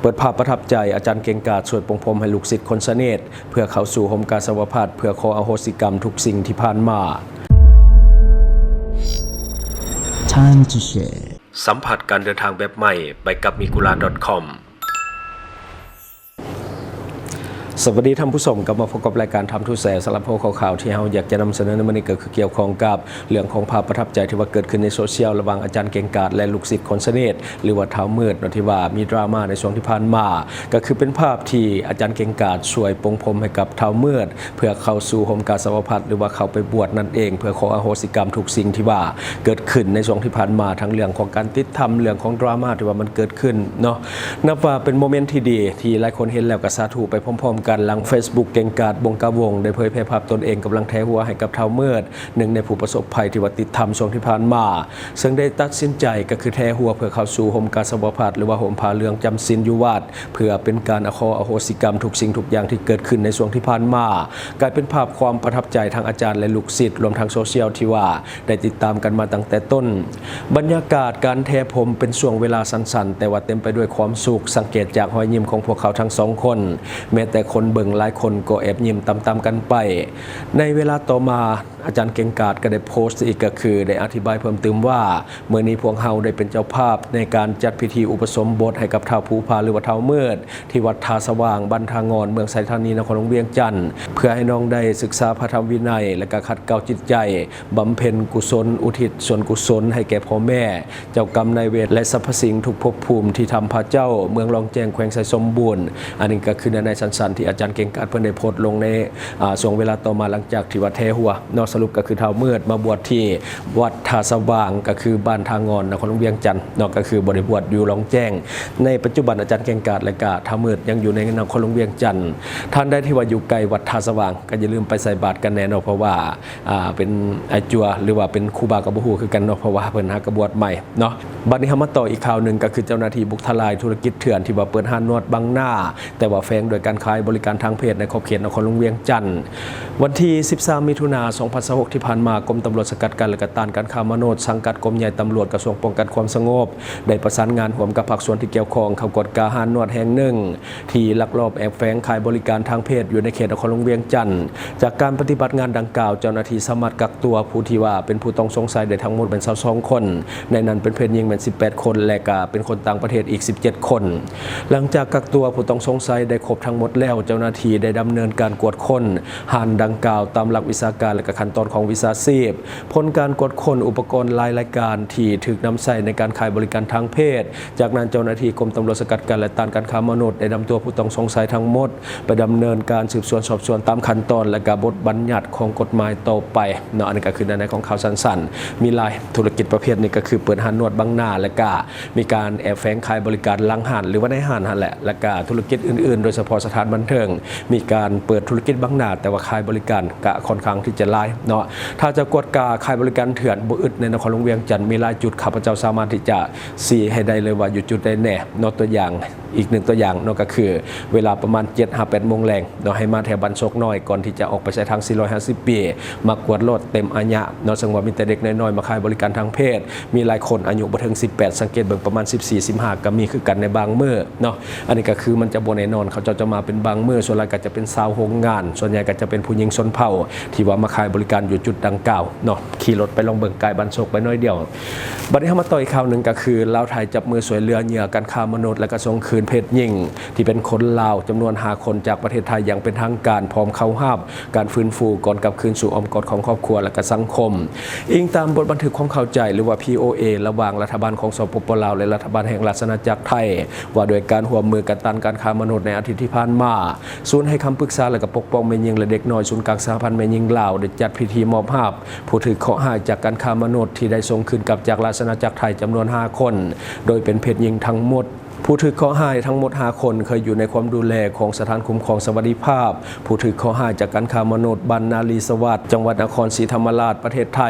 ເປີດພາບປະທັບໃຈ ອາຈານເກັ່ງກາດຊ່ວຍປົງພົມໃຫ້ລູກສິດຄົນສະໜິດ ເພື່ອເຂົ້າສູ່ຮົ່ມກາສາວະພັດ ເພື່ອຂໍອະໂຫສິກຳທຸກສິ່ງທີ່ຜ່ານມາ. Time to share. ສຳຜັດການເດີນທາງແບບໃໝ່ ໄປກັບ Migura ດອດຄອມ. ສະຫວັດດີທ່ານຜູ້ຊົມ, ກັບມາພົບກັບລາຍການ Time to Share. ສຳລັບຫົວຂໍ້ຂ່າວທີ່ເຮົາຢາກຈະນຳສະເໜີໃນມື້ນີ້ ກໍຄືກ່ຽວຂ້ອງກັບເລື່ອງຂອງພາບປະທັບໃຈທີ່ວ່າເກີດຂຶ້ນໃນໂຊຊຽວ ລະຫວ່າງອາຈານເກັ່ງກາດ ແລະ ລູກສິດຄົນສະໜິດ ຫຼືວ່າທ້າວມືດເນາະ ທີ່ວ່າມີດຣາມາໃນຊ່ວງທີ່ຜ່ານມາ, ກໍຄືເປັນພາບທີ່ອາຈານເກັ່ງກາດຊ່ວຍປົງພົມໃຫ້ກັບທ້າວມືດ ເພື່ອເຂົ້າສູ່ຮົ່ມກາສາວະພັດ ຫຼືວ່າເຂົ້າໄປບວດນັ້ນເອງ ເພື່ອຂໍອະໂຫສິກຳທຸກສິ່ງທີ່ວ່າເກີດຂຶ້ນໃນຊ່ວງທີ່ຜ່ານມາ, ທັງເລື່ອງຂອງການຕິດທຳ ເລື່ອງຂອງດຣາມາທີ່ວ່າມັນເກີດຂຶ້ນເນາະ. ນັບວ່າເປັນໂມເມັນທີ່ດີ ທີ່ຫຼາຍຄົນເຫັນແລ້ວກໍສາທຸໄປພ້ອມໆກັນ ຫຼັງເຟສບຸກເກັ່ງກາດ ວົງກະວົງ ໄດ້ເຜີຍແຜ່ພາບຕົນເອງກຳລັງແທຫົວໃຫ້ກັບທ້າວມືດ ໜຶ່ງໃນຜູ້ປະສົບໄພທີ່ວ່າຕິດທຳຊ່ວງທີ່ຜ່ານມາ, ເຊິ່ງໄດ້ຕັດສິນໃຈກໍຄືແທຫົວເພື່ອເຂົ້າສູ່ຮົ່ມກາສາວະພັດ ຫຼືວ່າຮົ່ມຜ້າເຫຼືອງຈຳສິນຢູ່ວັດ ເພື່ອເປັນການຂໍອະໂຫສິກຳທຸກສິ່ງທຸກຢ່າງທີ່ເກີດຂຶ້ນໃນຊ່ວງທີ່ຜ່ານມາ, ກາຍເປັນພາບຄວາມປະທັບໃຈທັງອາຈານ ແລະ ລູກສິດ ລວມທັງໂຊຊຽວທີ່ວ່າໄດ້ຕິດຕາມກັນມາຕັ້ງແຕ່ຕົ້ນ. ບັນຍາກາດການແທຜົມເປັນຊ່ວງເວລາສັ້ນໆ ແຕ່ວ່າເຕັມໄປດ້ວຍຄວາມສຸກ, ສັງເກດຈາກຮອຍຍິ້ມຂອງພວກເຂົາທັງສອງຄົນ, ແມ້ແຕ່ຄົນເບິ່ງຫຼາຍຄົນກໍແອບຍິ້ມຕາມໆກັນໄປ. ໃນເວລາຕໍ່ມາ ອາຈານເກັ່ງກາດກໍໄດ້ໂພສອີກ ກໍຄືໄດ້ອະທິບາຍເພີ່ມຕື່ມວ່າ ມື້ນີ້ພວກເຮົາໄດ້ເປັນເຈົ້າພາບໃນການຈັດພິທີອຸປະສົມບົດໃຫ້ກັບທ້າວພູຜາ ຫຼືວ່າທ້າວມືດ ທີ່ວັດທ່າສະຫວ່າງ ບ້ານທ່າງ່ອນ ເມືອງໄຊທານີ ນະຄອນຫຼວງວຽງຈັນ ເພື່ອໃຫ້ນ້ອງໄດ້ສຶກສາພະທຳວິໄນ ແລະ ກະຂັດເກົາຈິດໃຈ ບຳເພັນກຸສົນ ອຸທິດສ່ວນກຸສົນໃຫ້ແກ່ພໍ່ແມ່ ເຈົ້າກຳນາຍເວນ ແລະ ສັບພະສິ່ງທຸກພົບພູມທີ່ຖ້ຳພະເຈົ້າ ເມືອງລ້ອງແຈ້ງ ແຂວງໄຊສົມບູນ. ອັນນີ້ກໍຄືໃນ ໃນສັ້ນໆ ທີ່ອາຈານເກັ່ງກາດເພິ່ນໄດ້ໂພສລົງໃນ ອາ ຊ່ວງເວລາຕໍ່ມາ ຫຼັງຈາກທີ່ວ່າແທຫົວເນາະ. ສະຫຼຸບກໍຄືທ້າວມືດມາບວດທີ່ວັດທ່າສະຫວ່າງ ກໍຄືບ້ານທ່າງ່ອນ ນະຄອນຫຼວງວຽງຈັນເນາະ, ກໍຄືບໍ່ໄດ້ບວດຢູ່ລ້ອງແຈ້ງ. ໃນປັດຈຸບັນ ອາຈານເກັ່ງກາດ ແລະ ກະທ້າວມືດຍັງຢູ່ໃນນະຄອນຫຼວງວຽງຈັນ. ທ່ານໃດທີ່ວ່າຢູ່ໃກ້ວັດທ່າສະຫວ່າງ ກໍຢ່າລືມໄປໃສ່ບາດກັນແດ່ເນາະ, ເພາະວ່າ ອ່າ ເປັນອາຈົວ ຫຼືວ່າເປັນຄູບາກໍບໍ່ຮູ້ຄືກັນເນາະ, ເພາະວ່າເພິ່ນຫາກະບວດໃໝ່ເນາະ. ບັດນີ້ເຮົາມາຕໍ່ອີກຂ່າວໜຶ່ງ, ກໍຄືເຈົ້າໜ້າທີ່ບຸກທະລາຍທຸລະກິດເຖື່ອນທີ່ວ່າເປີດຮ້ານນວດບັງໜ້າ, ແຕ່ວ່າແຝງໂດຍການຂາຍບໍລິການທາງເພດໃນຂອບເຂດນະຄອນຫຼວງວຽງຈັນ. ວັນທີສິບສາມ ມິຖຸນາ ສອງພັນຊາວຫົກ ທີ່ຜ່ານມາ, ກົມຕຳຫຼວດສະກັດກັ້ນ ແລະ ກະຕ້ານການຄ້າມະນຸດ ສັງກັດກົມໃຫຍ່ຕຳຫຼວດ ກະຊວງປ້ອງກັນຄວາມສະຫງົບ ໄດ້ປະສານງານຮ່ວມກັບພາກສ່ວນທີ່ກ່ຽວຂ້ອງ ເຂົ້າກວດກາຮ້ານນວດແຫ່ງໜຶ່ງ ທີ່ລັກລອບແອບແຝງຂາຍບໍລິການທາງເພດຢູ່ໃນເຂດນະຄອນຫຼວງວຽງຈັນ. ຈາກການປະຕິບັດງານດັ່ງກ່າວ, ເຈົ້າໜ້າທີ່ສາມາດກັກຕົວຜູ້ທີ່ວ່າເປັນຜູ້ຕ້ອງສົງໄສໄດ້ທັງໝົດແມ່ນຊາວສອງຄົນ, ໃນນັ້ນເປັນເພດຍິງແມ່ນສິບແປດຄົນ ແລະ ກະເປັນຄົນຕ່າງປະເທດອີກສິບເຈັດຄົນ. ຫຼັງຈາກກັກຕົວຜູ້ຕ້ອງສົງໄສໄດ້ຄົບທັງໝົດແລ້ວ, ເຈົ້າໜ້າທີ່ໄດ້ດຳເນີນການກວດຄົ້ນຮ້ານດັ່ງກ່າວຕາມຫຼັກວິຊາການ ແລະ ກະຂັ້ນຕອນຂອງວິຊາຊີບ. ຜົນການກວດຄົ້ນອຸປະກອນຫຼາຍລາຍການທີ່ຖືກນຳໃຊ້ໃນການຂາຍບໍລິການທາງເພດ. ຈາກນັ້ນເຈົ້າໜ້າທີ່ກົມຕຳຫຼວດສະກັດກັ້ນ ແລະ ຕ້ານການຄ້າມະນຸດ ໄດ້ນຳຕົວຜູ້ຕ້ອງສົງໄສທັງໝົດໄປດຳເນີນການສືບສວນສອບສວນຕາມຂັ້ນຕອນ ແລະ ກະບົດບັນຍັດຂອງກົດໝາຍຕໍ່ໄປເນາະ. ອັນນີ້ກໍຄືໃນຂອງຂ່າວສັ້ນໆ, ມີຫຼາຍທຸລະກິດປະເພດນີ້ ກໍຄືເປີດຮ້ານນວດບັງໜ້າ ແລະ ກະມີການແອບແຝງຂາຍບໍລິການຫຼັງຮ້ານ ຫຼືວ່າໃນຮ້ານຫັ້ນແຫຼະ, ແລະ ກະທຸລະກິດອື່ນໆ ໂດຍສະເພາະສະຖານບັນເທີງ ມີການເປີດທຸລະກິດບັງໜ້າ ແຕ່ວ່າຂາຍບໍລິການກະຄ່ອນຂ້າງທີ່ຈະຫຼາຍເນາະ. ຖ້າຈະກວດກາຂາຍບໍລິການເຖື່ອນບໍ່ອຶດໃນນະຄອນຫຼວງວຽງຈັນ ມີຫຼາຍຈຸດ, ຂ້າພະເຈົ້າສາມາດທີ່ຈະຊີ້ໃຫ້ໄດ້ເລີຍວ່າຢູ່ຈຸດໃດແດ່ເນາະ. ຕົວຢ່າງ ອີກໜຶ່ງຕົວຢ່າງເນາະ, ກໍຄືເວລາປະມານເຈັດຫາແປດໂມງແລງເນາະ, ໃຫ້ມາແຖວບ້ານໂຊກນ້ອຍ ກ່ອນທີ່ຈະອອກໄປໃສ່ທາງສີ່ຮ້ອຍຫ້າສິບບີ ມາກວດລົດເຕັມອາຍະເນາະ, ເຊິ່ງວ່າມີແຕ່ເດັກນ້ອຍໆມາຂາຍບໍລິການທາງເພດ. ມີຫຼາຍຄົນອາຍຸບໍ່ເຖິງສິບແປດ, ສັງເກດເບິ່ງປະມານສິບສີ່ ສິບຫ້າກໍມີຄືກັນໃນບາງມື້ເນາະ. ອັນນີ້ກໍຄືມັນຈະບໍ່ແນ່ນອນ, ເຂົາເຈົ້າຈະມາເປັນບາງມື້, ສ່ວນຫຼາຍກໍຈະເປັນຊາວໂຮງງານ, ສ່ວນໃຫຍ່ກໍຈະເປັນຜູ້ຍິງຊົນເຜົ່າທີ່ວ່າມາຂາຍບໍລິການຢູ່ຈຸດດັ່ງກ່າວເນາະ. ຂີ່ລົດໄປລອງເບິ່ງ ກາຍບ້ານໂຊກໄປໜ້ອຍດຽວ. ບັດນີ້ເຮົາມາຕໍ່ອີກຂ່າວໜຶ່ງ, ກໍຄືລາວໄທຈັບມືຊ່ວຍເຫຼືອເຫຍື່ອການຄ້າມະນຸດ ແລະ ກະສົ່ງຄືນເພດຍິງ ທີ່ເປັນຄົນລາວຈຳນວນຫ້າຄົນຈາກປະເທດໄທຢ່າງເປັນທາງການ ພ້ອມເຂົ້າຮັບການຟື້ນຟູກ່ອນກັບຄືນສູ່ອ້ອມກອດຂອງຄອບຄົວ ແລະ ກະສັງຄົມ. ອີງຕາມບົດບັນທຶກຄວາມເຂົ້າໃຈ ຫຼືວ່າ ພີ ໂອ ເອ ລະຫວ່າງລັດຖະບານຂອງ ສປປ ລາວ ແລະ ລັດຖະບານແຫ່ງລາຊະອານາຈັກໄທ ວ່າດ້ວຍການຮ່ວມມືກັນຕ້ານການຄ້າມະນຸດໃນອາທິດທີ່ຜ່ານມາ, ສູນໃຫ້ຄຳປຶກສາ ແລະ ກະປົກປ້ອງແມ່ຍິງ ແລະ ເດັກນ້ອຍ ສູນກາງສະຫະພັນແມ່ຍິງລາວ ໄດ້ຈັດພິທີມອບຮັບ ຜູ້ຖືກເຄາະຮ້າຍຈາກການຄ້າມະນຸດທີ່ໄດ້ສົ່ງຄືນກັບຈາກລາຊະອານາຈັກໄທຈຳນວນຫ້າຄົນ, ໂດຍເປັນເພດຍິງທັງໝົດ. ຜູ້ຖືກເຄາະຮ້າຍທັງໝົດຫ້າຄົນເຄີຍຢູ່ໃນຄວາມດູແລຂອງສະຖານຄຸ້ມຄອງສະຫວັດດີພາບຜູ້ຖືກເຄາະຮ້າຍຈາກການຄ້າມະນຸດ ບ້ານນາລີສະຫວັດ ຈັງຫວັດນະຄອນສີທຳມະລາດ ປະເທດໄທ,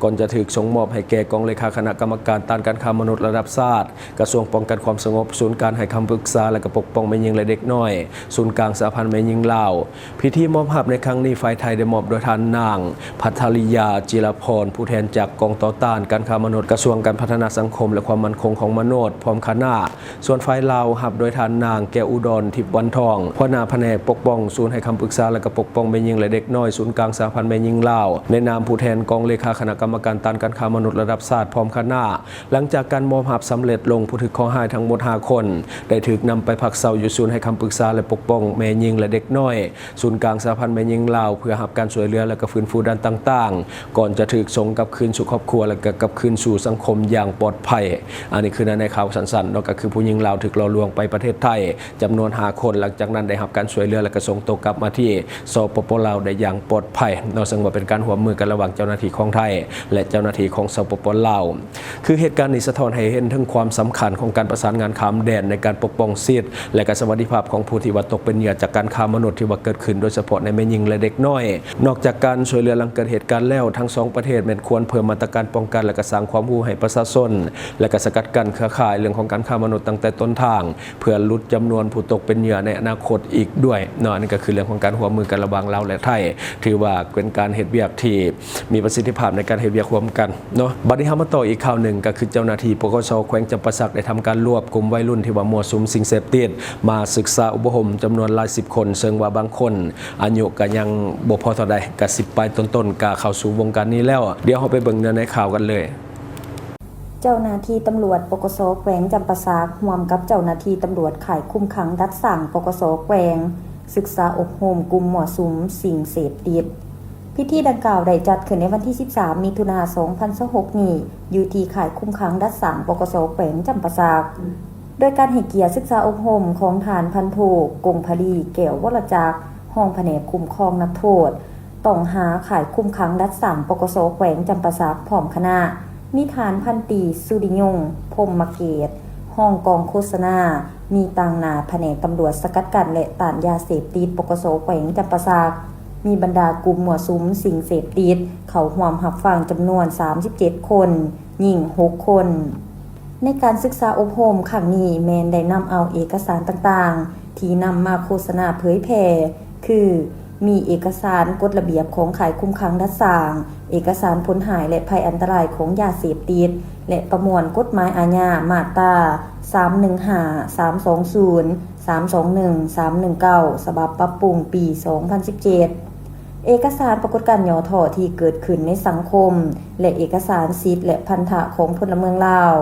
ກ່ອນຈະຖືກສົ່ງມອບໃຫ້ແກ່ກອງເລຂາຄະນະກຳມະການຕ້ານການຄ້າມະນຸດລະດັບຊາດ, ກະຊວງປ້ອງກັນຄວາມສະຫງົບ, ສູນການໃຫ້ຄຳປຶກສາ ແລະ ກະປົກປ້ອງແມ່ຍິງ ແລະ ເດັກນ້ອຍ, ສູນກາງສະຫະພັນແມ່ຍິງລາວ. ພິທີມອບຮັບໃນຄັ້ງນີ້ ຝ່າຍໄທໄດ້ມອບໂດຍທ່ານນາງ ພັດທະລິຍາ ຈິລະພອນ ຜູ້ແທນຈາກກອງຕໍ່ຕ້ານການຄ້າມະນຸດ ກະຊວງການພັດທະນາສັງຄົມ ແລະ ຄວາມໝັ້ນຄົງຂອງມະນຸດ ພ້ອມຄະນະ, ໂຊ ສ່ວນຝ່າຍລາວ ຮັບໂດຍທ່ານນາງ ແກ້ວອຸດອນ ທິບວັນທອງ ຫົວໜ້າພະແນກປົກປ້ອງ, ສູນໃຫ້ຄຳປຶກສາ ແລະ ກະປົກປ້ອງແມ່ຍິງ ແລະ ເດັກນ້ອຍ ສູນກາງສະຫະພັນແມ່ຍິງລາວ ໃນນາມຜູ້ແທນກອງເລຂາຄະນະກຳມະການຕ້ານການຄ້າມະນຸດລະດັບຊາດ ພ້ອມຄະນະ. ຫຼັງຈາກການມອບຮັບສຳເລັດລົງ, ຜູ້ຖືກເຄາະຮ້າຍທັງໝົດຫ້າຄົນ ໄດ້ຖືກນຳໄປພັກເຊົາຢູ່ສູນໃຫ້ຄຳປຶກສາ ແລະ ປົກປ້ອງແມ່ຍິງ ແລະ ເດັກນ້ອຍ ສູນກາງສະຫະພັນແມ່ຍິງລາວ ເພື່ອຮັບການຊ່ວຍເຫຼືອ ແລະ ກະຟື້ນຟູດ້ານຕ່າງໆ ກ່ອນຈະຖືກສົ່ງກັບຄືນສູ່ຄອບຄົວ ແລະ ກະກັບຄືນສູ່ສັງຄົມຢ່າງປອດໄພ. ອັນນີ້ຄືໃນ ໃນຂ່າວສັ້ນໆເນາະ, ກະຄືຜູ້ຍິງລາວຖືກຫຼໍ່ລວງໄປປະເທດໄທຈຳນວນຫ້າຄົນ, ຫຼັງຈາກນັ້ນໄດ້ຮັບການຊ່ວຍເຫຼືອ ແລະ ກະສົ່ງໂຕກັບມາທີ່ ສປປ ລາວ ໄດ້ຢ່າງປອດໄພເນາະ, ເຊິ່ງວ່າເປັນການຮ່ວມມືກັນລະຫວ່າງເຈົ້າໜ້າທີ່ຂອງໄທ ແລະ ເຈົ້າໜ້າທີ່ຂອງ ສປປ ລາວ. ຄືເຫດການນີ້ສະທ້ອນໃຫ້ເຫັນເຖິງຄວາມສຳຄັນຂອງການປະສານງານຂ້າມແດນ ໃນການປົກປ້ອງສິດ ແລະ ກະສະຫວັດດີພາບຂອງຜູ້ທີ່ວ່າຕົກເປັນເຫຍື່ອຈາກການຄ້າມະນຸດທີ່ວ່າເກີດຂຶ້ນ, ໂດຍສະເພາະໃນແມ່ຍິງ ແລະ ເດັກນ້ອຍ. ນອກຈາກການຊ່ວຍເຫຼືອຫຼັງເກີດເຫດການແລ້ວ, ທັງສອງປະເທດແມ່ນຄວນເພີ່ມມາດຕະການປ້ອງກັນ ແລະ ກະສ້າງຄວາມຮູ້ໃຫ້ປະຊາຊົນ ແລະ ກະສະກັດກັ້ນເຄືອຂ່າຍເລື່ອງຂອງການຄ້າມະນຸດຕັ້ງແຕ່ຕົ້ນທາງ, ເພື່ອຫຼຸດຈຳນວນຜູ້ຕົກເປັນເຫຍື່ອໃນອະນາຄົດອີກດ້ວຍເນາະ. ອັນນີ້ກະຄືເລື່ອງຂອງການຮ່ວມມືກັນລະຫວ່າງລາວ ແລະ ໄທ, ຖືວ່າເປັນການເຮັດວຽກທີ່ມີປະສິດທິພາບໃນການເຮັດວຽກຮ່ວມກັນເນາະ. ບັດນີ້ເຮົາມາຕໍ່ອີກຂ່າວໜຶ່ງ, ກະຄືເຈົ້າໜ້າທີ່ ປກສ ແຂວງຈຳປາສັກ ໄດ້ທຳການລວບກຸ່ມໄວລຸ້ນທີ່ວ່າມົ້ວສຸມສິ່ງເສບຕິດ ມາສຶກສາອົບຮົມຈຳນວນຫຼາຍສິບຄົນ, ເຊິ່ງວ່າບາງຄົນອາຍຸກະຍັງບໍ່ພໍເທົ່າໃດ, ກະສິບປາຍຕົ້ນໆ ກະເຂົ້າສູ່ວົງການນີ້ແລ້ວ. ດຽວເຮົາໄປເບິ່ງເນື້ອໃນຂ່າວກັນເລີຍ. ເຈົ້າໜ້າທີ່ຕຳຫຼວດ ປກສ ແຂວງຈຳປາສັກ ຮ່ວມກັບເຈົ້າໜ້າທີ່ຕຳຫຼວດຄ້າຍຄຸມຂັງດັດສ້າງ ປກສ ແຂວງ ສຶກສາອົບຮົມກຸ່ມມົ້ວສຸມສິ່ງເສບຕິດ. ພິທີດັ່ງກ່າວໄດ້ຈັດຂຶ້ນໃນວັນທີສິບສາມ ມິຖຸນາ ສອງພັນຊາວຫົກນີ້ ຢູ່ທີ່ຄ້າຍຄຸມຂັງດັດສ້າງ ປກສ ແຂວງຈຳປາສັກ ໂດຍການໃຫ້ກຽດສຶກສາອົບຮົມຂອງທ່ານພັນໂທ ກົງຜະລີ ແກ້ວວໍລະຈັກ ຮອງພະແນກຄຸ້ມຄອງນັກໂທດ ຕ້ອງຫາຄ້າຍຄຸມຂັງດັດສ້າງ ປກສ ແຂວງຈຳປາສັກ ພ້ອມຄະນະ, ມີທ່ານພັນຕີ ສຸລິຍົງ ພົມມະເກດ ຮອງກອງໂຄສະນາ, ມີຕາງໜ້າພະແນກຕຳຫຼວດສະກັດກັ້ນ ແລະ ຕ້ານຢາເສບຕິດ ປກສ ແຂວງຈຳປາສັກ, ມີບັນດາກຸ່ມມົ້ວສຸມສິ່ງເສບຕິດເຂົ້າຮ່ວມຮັບຟັງຈຳນວນສາມສິບເຈັດຄົນ, ຍິງຫົກຄົນ. ໃນການສຶກສາອົບຮົມຄັ້ງນີ້ ແມ່ນໄດ້ນຳເອົາເອກະສານຕ່າງໆ ທີ່ນຳມາໂຄສະນາເຜີຍແຜ່ ຄື ມີເອກະສານກົດລະບຽບຂອງຄ້າຍຄຸມຂັງດັດສ້າງ, ເອກະສານຜົນຮ້າຍ ແລະ ໄພອັນຕະລາຍຂອງຢາເສບຕິດ ແລະ ປະມວນກົດໝາຍອາຍາມາດຕາ ສາມໜຶ່ງຫ້າ, ສາມສອງສູນ, ສາມສອງໜຶ່ງ, ສາມໜຶ່ງເກົ້າ ສະບັບປັບປຸງປີສອງພັນສິບເຈັດ, ເອກະສານປາກົດການຫຍໍ້ທໍ້ທີ່ເກີດຂຶ້ນໃນສັງຄົມ ແລະ ເອກະສານສິດ ແລະ ພັນທະຂອງພົນລະເມືອງລາວ.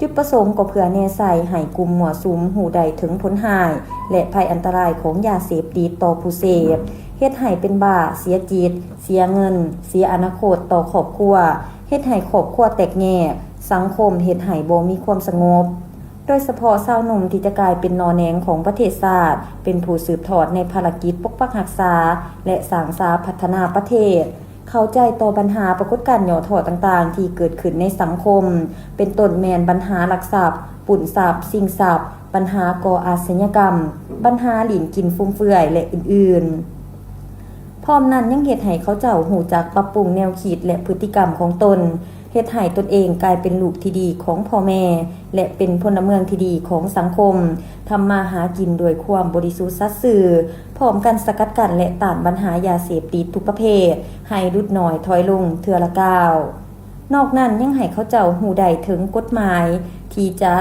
ຈຸດປະສົງກໍເພື່ອແນໃສ່ໃຫ້ກຸ່ມມົ້ວສຸມຮູ້ໄດ້ເຖິງຜົນຮ້າຍ ແລະ ໄພອັນຕະລາຍຂອງຢາເສບຕິດຕໍ່ຜູ້ເສບ, ເຮັດໃຫ້ເປັນບ້າ, ເສຍຈິດ, ເສຍເງິນ, ເສຍອະນາຄົດຕໍ່ຄອບຄົວ, ເຮັດໃຫ້ຄອບຄົວແຕກແຍກ, ສັງຄົມເຮັດໃຫ້ບໍ່ມີຄວາມສະຫງົບ. ໂດຍສະເພາະຊາວໜຸ່ມທີ່ຈະກາຍເປັນໜໍ່ແໜງຂອງປະເທດຊາດ, ເປັນຜູ້ສືບທອດໃນພາລະກິດປົກປັກຮັກສາ ແລະ ສ້າງສາພັດທະນາປະເທດ, ເຂົ້າໃຈຕໍ່ບັນຫາປາກົດການຫຍໍ້ທໍ້ຕ່າງໆທີ່ເກີດຂຶ້ນໃນສັງຄົມ, ເປັນຕົ້ນແມ່ນບັນຫາລັກຊັບ, ປຸ້ນຊັບ, ຊິງຊັບ, ບັນຫາກໍ່ອາຊະຍາກຳ, ບັນຫາຫຼິ້ນກິນຟຸມເຟືອຍ ແລະ ອື່ນໆ. ພ້ອມນັ້ນຍັງເຮັດໃຫ້ເຂົາເຈົ້າຮູ້ຈັກປັບປຸງແນວຄິດ ແລະ ພຶດຕິກຳຂອງຕົນ, ເຮັດໃຫ້ຕົນເອງກາຍເປັນລູກທີ່ດີຂອງພໍ່ແມ່ ແລະ ເປັນພົນລະເມືອງທີ່ດີຂອງສັງຄົມ, ທຳມາຫາກິນດ້ວຍຄວາມບໍລິສຸດສັດຊື່, ພ້ອມກັນສະກັດກັ້ນ ແລະ ຕ້ານບັນຫາຢາເສບຕິດທຸກປະເພດ ໃຫ້ຫຼຸດໜ້ອຍຖອຍລົງເທື່ອລະກ້າວ. ນອກນັ້ນຍັງໃຫ້ເຂົາເຈົ້າຮູ້ໄດ້ເຖິງກົດໝາຍທີ່ຈະ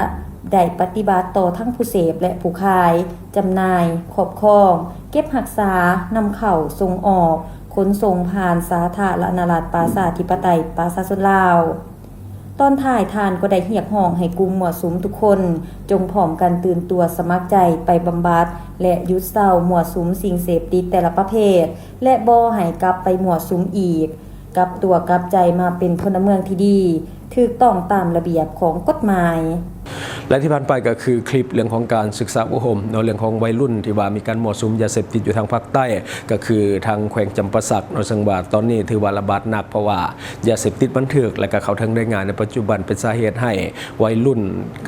ໄດ້ປະຕິບັດຕໍ່ທັງຜູ້ເສບ ແລະ ຜູ້ຂາຍ, ຈຳໜ່າຍ, ຄອບຄອງ, ເກັບຮັກສາ, ນຳເຂົ້າ, ສົ່ງອອກ, ຂົນສົ່ງຜ່ານສາທາລະນະລັດ ປະຊາທິປະໄຕ ປະຊາຊົນລາວ. ຕອນທ້າຍທ່ານກໍໄດ້ຮຽກຮ້ອງໃຫ້ກຸ່ມມົ້ວສຸມທຸກຄົນ ຈົ່ງພ້ອມກັນຕື່ນຕົວສະໝັກໃຈໄປບຳບັດ ແລະ ຢຸດເຊົາມົ້ວສຸມສິ່ງເສບຕິດແຕ່ລະປະເພດ ແລະ ບໍ່ໃຫ້ກັບໄປມົ້ວສຸມອີກ, ກັບຕົວກັບໃຈມາເປັນພົນລະເມືອງທີ່ດີ, ຖືກຕ້ອງຕາມລະບຽບຂອງກົດໝາຍ. ແລະ ທີ່ຜ່ານໄປກໍຄືຄລິບເລື່ອງຂອງການສຶກສາອົບຮົມເນາະ, ເລື່ອງຂອງໄວລຸ້ນທີ່ວ່າມີການມົ້ວສຸມຢາເສບຕິດຢູ່ທາງພາກໃຕ້ ກໍຄືທາງແຂວງຈຳປາສັກເນາະ, ເຊິ່ງວ່າຕອນນີ້ຖືວ່າລະບາດໜັກ ເພາະວ່າຢາເສບຕິດມັນຖືກ ແລະ ກໍເຂົ້າເຖິງໄດ້ງ່າຍໃນປັດຈຸບັນ ເປັນສາເຫດໃຫ້ໄວລຸ້ນ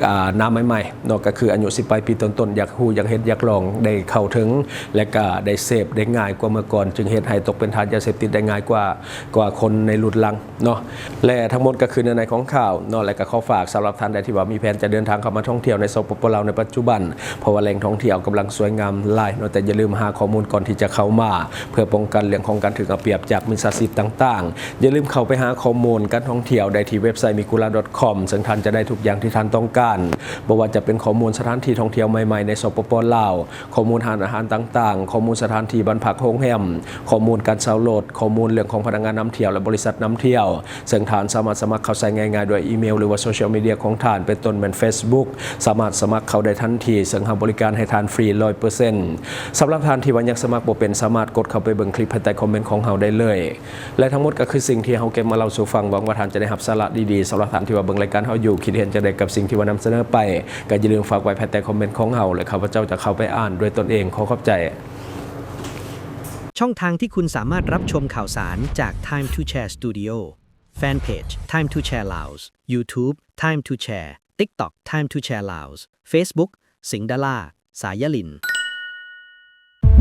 ອ່າ ໜ້າໃໝ່ໆເນາະ, ກໍຄືອາຍຸສິບປາຍປີຕົ້ນໆ ຢາກຮູ້ ຢາກເຮັດ ຢາກລອງ ໄດ້ເຂົ້າເຖິງ ແລະ ກໍໄດ້ເສບໄດ້ງ່າຍກວ່າເມື່ອກ່ອນ, ຈຶ່ງເຮັດໃຫ້ຕົກເປັນທາດຢາເສບຕິດໄດ້ງ່າຍກວ່າ ກວ່າຄົນໃນລຸ້ນຫຼັງເນາະ. ແລະ ທັງໝົດກໍຄືເນື້ອໃນຂອງຂ່າວເນາະ, ແລະ ກໍຂໍຝາກສຳລັບທ່ານໃດທີ່ວ່າມີແຜນຈະ ເດີນທາງເຂົ້າມາທ່ອງທ່ຽວໃນ ສປປ ລາວ ໃນປັດຈຸບັນ ເພາະວ່າແຫຼ່ງທ່ອງທ່ຽວກຳລັງສວຍງາມຫຼາຍເນາະ, ແຕ່ຢ່າລືມຫາຂໍ້ມູນກ່ອນທີ່ຈະເຂົ້າມາ ເພື່ອປ້ອງກັນເລື່ອງຂອງການຖືກເອົາປຽບຈາກມິດສາຊີບຕ່າງໆ. ຢ່າລືມເຂົ້າໄປຫາຂໍ້ມູນການທ່ອງທ່ຽວໄດ້ທີ່ເວັບໄຊ migura.com ເຊິ່ງທ່ານຈະໄດ້ທຸກຢ່າງທີ່ທ່ານຕ້ອງການ, ບໍ່ວ່າຈະເປັນຂໍ້ມູນສະຖານທີ່ທ່ອງທ່ຽວໃໝ່ໆໃນ ສປປ ລາວ, ຂໍ້ມູນຮ້ານອາຫານຕ່າງໆ, ຂໍ້ມູນສະຖານທີ່ບ້ານພັກໂຮງແຮມ, ຂໍ້ມູນການເຊົ່າລົດ, ຂໍ້ມູນເລື່ອງຂອງພະນັກງານນຳທ່ຽວ ແລະ ບໍລິສັດນຳທ່ຽວ, ເຊິ່ງທ່ານສາມາດສະໝັກເຂົ້າໃຊ້ງ່າຍໆດ້ວຍອີເມວ ຫຼືວ່າໂຊຊຽວມີເດຍຂອງທ່ານ ເປັນຕົ້ນແມ່ນ Facebook ສາມາດສະໝັກເຂົ້າໄດ້ທັນທີ, ເຊິ່ງເຮົາບໍລິການໃຫ້ທ່ານຟຣີຮ້ອຍເປີເຊັນ. ສຳລັບທ່ານທີ່ວ່າຍັງສະໝັກບໍ່ເປັນ, ສາມາດກົດເຂົ້າໄປເບິ່ງຄລິບພາຍໃຕ້ຄອມເມັນຂອງເຮົາໄດ້ເລີຍ. ແລະ ທັງໝົດກໍຄືສິ່ງທີ່ເຮົາເກັບມາເລົ່າສູ່ຟັງ. ຫວັງວ່າທ່ານຈະໄດ້ຮັບສາລະດີໆ. ສຳລັບທ່ານທີ່ວ່າເບິ່ງລາຍການເຮົາຢູ່, ຄິດເຫັນຈັ່ງໃດກັບສິ່ງທີ່ວ່ານຳສະເໜີໄປ, ກໍຢ່າລືມຝາກໄວ້ພາຍໃຕ້ຄອມເມັນຂອງເຮົາ ແລະ ຂ້າພະເຈົ້າຈະເຂົ້າໄປອ່ານດ້ວຍຕົນເອງ. ຂໍຂອບໃຈ. ช่องทางที่คุณสามารถรับชมข่าวสารจาก Time to Share Studio แฟนเพจ Time to Share Laos YouTube Time to Share TikTok Time to Share Laos Facebook สิงห์ดารา สายยลิน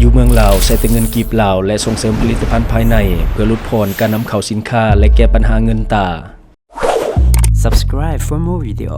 ຢູ່ເມືອງລາວໃຊ້ແຕ່ເງິນກີບລາວ ແລະ ສົ່ງເສີມຜະລິດຕະພັນພາຍໃນ ເພື່ອຫຼຸດຜ່ອນການນຳເຂົ້າສິນຄ້າ ແລະ ແກ້ບັນຫາເງິນຕາ. Subscribe for more video.